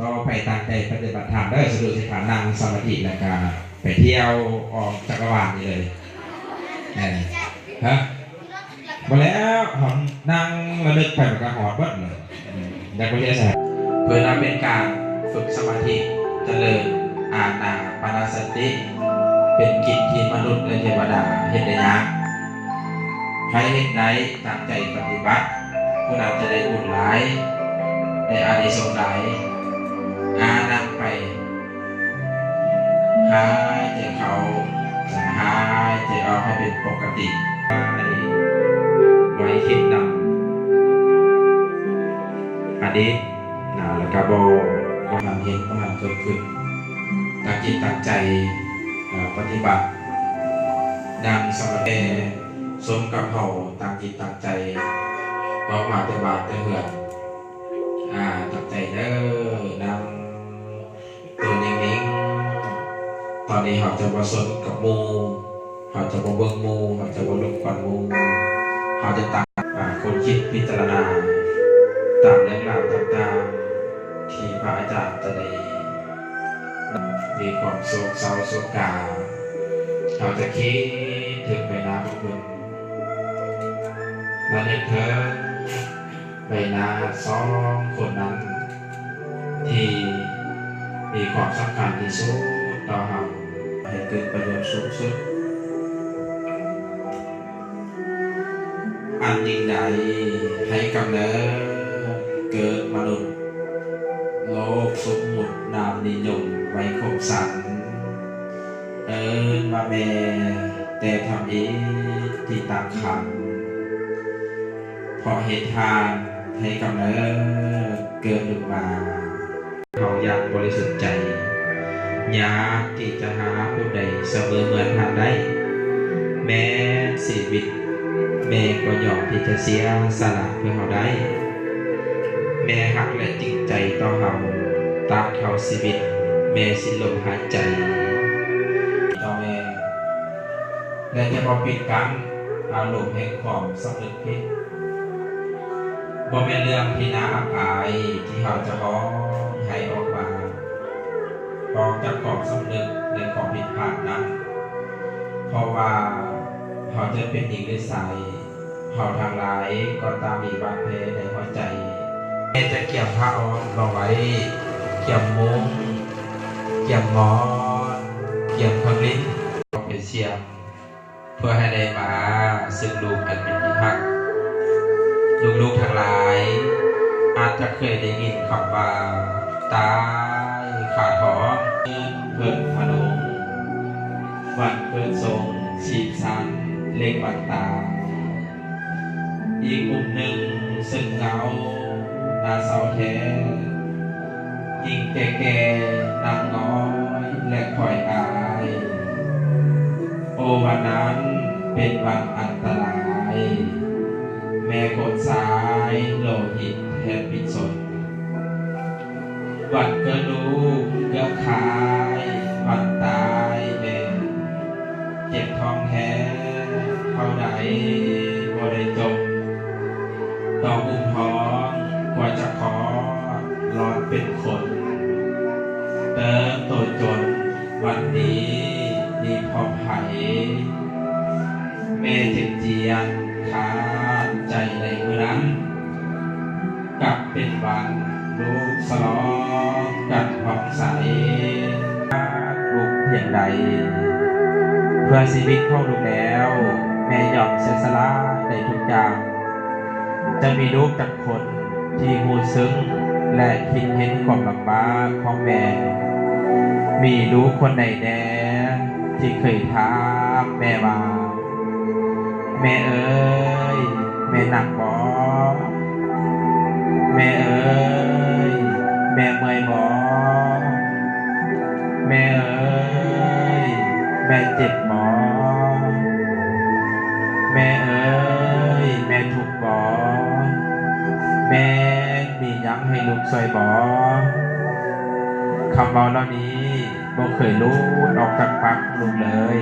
ຂໍໃຫ້ຕັ້ງໃຈປະຕິບັດທຳເດີ ສະດຸດທິຖານ ນັ່ງສະມາທິ ແລ້ວກະໄປທ່ຽວອ້ອມຈັກກະວານນີ້ເລີຍ. ເອີ ຮະ ບໍ່ແລ້ວ ເຮົານັ່ງລະນຶກໄປມັນກະຮອດເບິດເລີຍ. ອືມ ຢາກໄປເຮັດໃສ ເພື່ອນຳເປັນການຝຶກສະມາທິ ຈະເລີນອານາປານະສະຕິ ເປັນກິດທີ່ມະນຸດ ແລະ ເທວະດາເຮັດໄດ້ຍາກ. ໃຜເຮັດໄດ້ ຕັ້ງໃຈປະຕິບັດ ຜູ້ນັ້ນຈະໄດ້ບຸນຫຼາຍ ໄດ້ອານິສົງຫຼາຍ. ອາ ນັ່ງໄປ ຫາຍໃຈເຂົ້າ ແລະ ຫາຍໃຈອອກໃຫ້ເປັນປົກກະຕິ. ໄວ້ຄິດນຳອະດີດນະ ແລ້ວກະບໍ່ ບໍ່ໃຫ້ເຫັນ ບໍ່ໃຫ້ເກີດຂຶ້ນ. ຕັ້ງຈິດຕັ້ງໃຈ ເອີ ປະຕິບັດ ນັ່ງສະມາທິ ສົມກັບເຮົາຕັ້ງຈິດຕັ້ງໃຈ ອອກມາແຕ່ບ້ານແຕ່ເຮືອນ. ອາ ຕັ້ງໃຈເດີ ນັ່ງໂຕເໜັງໆ. ຕອນນີ້ເຮົາຈະບໍ່ສົນກັບໝູ່ ເຮົາຈະບໍ່ເບິ່ງໝູ່ ເຮົາຈະບໍ່ລົບກວນໝູ່ ເຮົາຈະຕັ້ງ ອາ ຄົ້ນຄິດພິຈາລະນາຕາມເລື່ອງລາວຕ່າງໆ ທີ່ພະອາຈານຈະໄດ້ມີຄວາມໂສກເສົ້າໂສກາ ເຮົາຈະຄິດເຖິງໃບໜ້າຂອງເພິ່ນ ລະນຶກເຖິງໃບໜ້າສອງຄົນນັ້ນ ທີ່ມີຄວາມສຳຄັນທີ່ສຸດຕໍ່ເຮົາ ໃຫ້ເກີດປະໂຫຍດສູງສຸດ. ອັນຍິ່ງໃຫຍ່ໃຫ້ກຳເນີດເກີດມະນຸດ ໂລກສົມມຸດນາມນິຍົມໄວຄົມສັນ ເອີ້ນວ່າແມ່ ແຕ່ທຳອິດທີ່ຕັ້ງຄັນ ເພາະເຮັດທານໃຫ້ກຳເນີດເກີດລຸກມາ. ເຮົາຢ່າງບໍລິສຸດໃຈ ຍາກທີ່ຈະຫາຜູ້ໃດສະເໝີເໝືອນທ່ານໄດ້. ແມ່ນຊີວິດ ແມ່ກໍຍອມທີ່ຈະເສຍສະຫຼະເພື່ອເຮົາໄດ້. ແມ່ຮັກ ແລະ ຈິງໃຈຕໍ່ເຮົາ ຕາບເທົ່າຊີວິດ ແມ່ສິ້ນລົມຫາຍໃຈ. ຕໍ່ແມ່ ແລະ ຈະບໍ່ປິດກັ້ນອາລົມແຫ່ງຄວາມສຳນຶກຜິດ. ບໍ່ແມ່ນເລື່ອງທີ່ໜ້າອັບອາຍທີ່ເຮົາຈະຮ້ອງໄຫ້ອອກມາ ອອກຈາກຄວາມສຳນຶກໃນຄວາມຜິດພາດນັ້ນ, ເພາະວ່າເຮົາຈະເປັນຍິງ ຫຼື ຊາຍ, ເຮົາທັງຫຼາຍກໍຕ່າງມີບາດແຜໃນຫົວໃຈ. ແມ່ຈະກຽມຜ້າອ້ອມມາໄວ້, ກຽມມຸ້ງ, ກຽມໝອນ, ກຽມເຄື່ອງຫຼິ້ນ, ເອົາໄປສ່ຽງ ເພື່ອໃຫ້ໄດ້ມາເຊິ່ງລູກອັນເປັນທີ່ຮັກ. ລູກໆທັງຫຼາຍອາດຈະເຄີຍໄດ້ຍິນຄຳວ່າ ຕາຍຄາທ້ອງ. ເພິ່ນພະນົມ ວັນເກີດຊົງ ຊີບສັນ ເລກວັນຕາ. ອີກມຸມໜຶ່ງເຊິ່ງເງົາໜ້າເສົ້າແທ້, ຍິງແກ່ໆນາງນ້ອຍ ແລະ ຂ້ອຍອາຍ. ໂອ ວັນນັ້ນເປັນວັນອັນຕະລາຍ, ແມ່ຄົນຊາຍໂລຫິດແທບປິດສົນ. ວັນເກີດລູກເກືອບຄ້າຍວັນຕາຍແມ່, ເຈັບທ້ອງແທ້ເທົ່າໃດບໍ່ໄດ້ຈົບ, ຕ້ອງອຸ້ມທ້ອງກວ່າຈະຄອດລອດເປັນຄົນ, ເຕີບໂຕຈົນວັນນີ້ມີເພາະໃຜ. ແມ່ເຈັບຈຽນຂາດໃຈໃນມື້ນັ້ນ, ກັບເປັນວັນລູກສະຫຼອງກັນຜ່ອງໃສ. ລູກພຽງໃດ ເພື່ອຊີວິດຂອງລູກແລ້ວ, ແມ່ຍອມເສຍສະຫຼະໄດ້ທຸກຢ່າງ. ຈະມີລູກຈັກຄົນທີ່ຮູ້ເຊິ່ງ ແລະ ຄິດເຫັນຄວາມລຳບາກຂອງແມ່? ມີລູກຄົນໃດແດ່ທີ່ເຄີຍຖາມແມ່ວ່າ ແມ່ເອີຍ ແມ່ໜັກບໍ? ແມ່ເອີຍ ແມ່ເມື່ອຍບໍ? ແມ່ເອີຍ ແມ່ເຈັບບໍ? ແມ່ເອີຍ ແມ່ທຸກບໍ? ແມ່ມີຫຍັງໃຫ້ລູກຊ່ວຍບໍ? ຄຳເວົ້າເຫຼົ່ານີ້ ບໍ່ເຄີຍຫຼຸດອອກຈາກປາກຂອງລູກເລີຍ.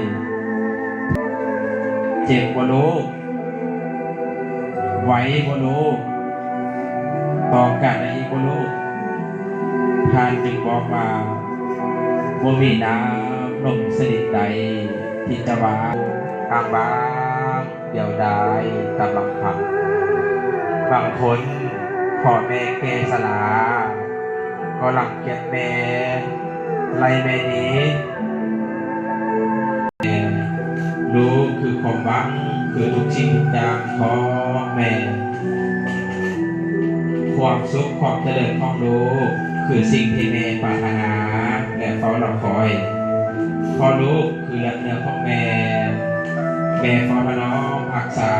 ເຈັບບໍ່ລູກ? ໄຫວບໍ່ລູກ? ຕ້ອງການຫຍັງອີກບໍ່ລູກ? ທ່ານຈຶ່ງບອກວ່າ ບໍ່ມີນ້ຳນົມຊະນິດໃດທີ່ຈະຫວານ ກາງບາງດຽວດາຍຕາມລຳພັງ. ບາງຄົນພໍ່ແມ່ແກ່ຊະລາ ກໍລັງກຽດແມ່ ໄລ່ແມ່ໜີ. ແມ່ ລູກຄືຄວາມຫວັງ ຄືທຸກສິ່ງທຸກຢ່າງຂອງແມ່. ຄວາມສຸກຄວາມຈະເລີນຂອງລູກ ຄືສິ່ງທີ່ແມ່ປາດຖະໜາ ແລະ ເຝົ້າລໍຄອຍ. ເພາະລູກຄືເລືອດເນື້ອຂອງແມ່ ແມ່ເຝົ້າຖະໜອມຮັກສາ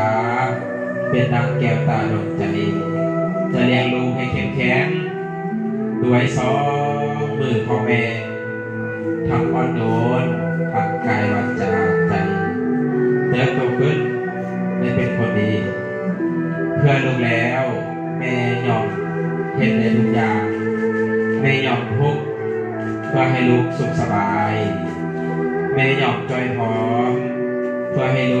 ເປັນດັ່ງແກ້ວຕາດວງໃຈ ຈະລ້ຽງລູກໃຫ້ເຂັ້ມແຂງ ດ້ວຍສອງມືຂອງແມ່ ທັງອ່ອນໂຍນ ທັງກາຍ ວາຈາ ໃຈ ເຕີບໂຕຂຶ້ນ ແລະ ເປັນຄົນດີ. ເພື່ອລູກແລ້ວ ແມ່ຍອມເຮັດໄດ້ທຸກຢ່າງ. ແມ່ຍອມທຸກ ເພື່ອໃຫ້ລູກສຸກສະບາຍ. ແມ່ຍອມຈ່ອຍພ້ອມ ເພື່ອໃຫ້ລູກ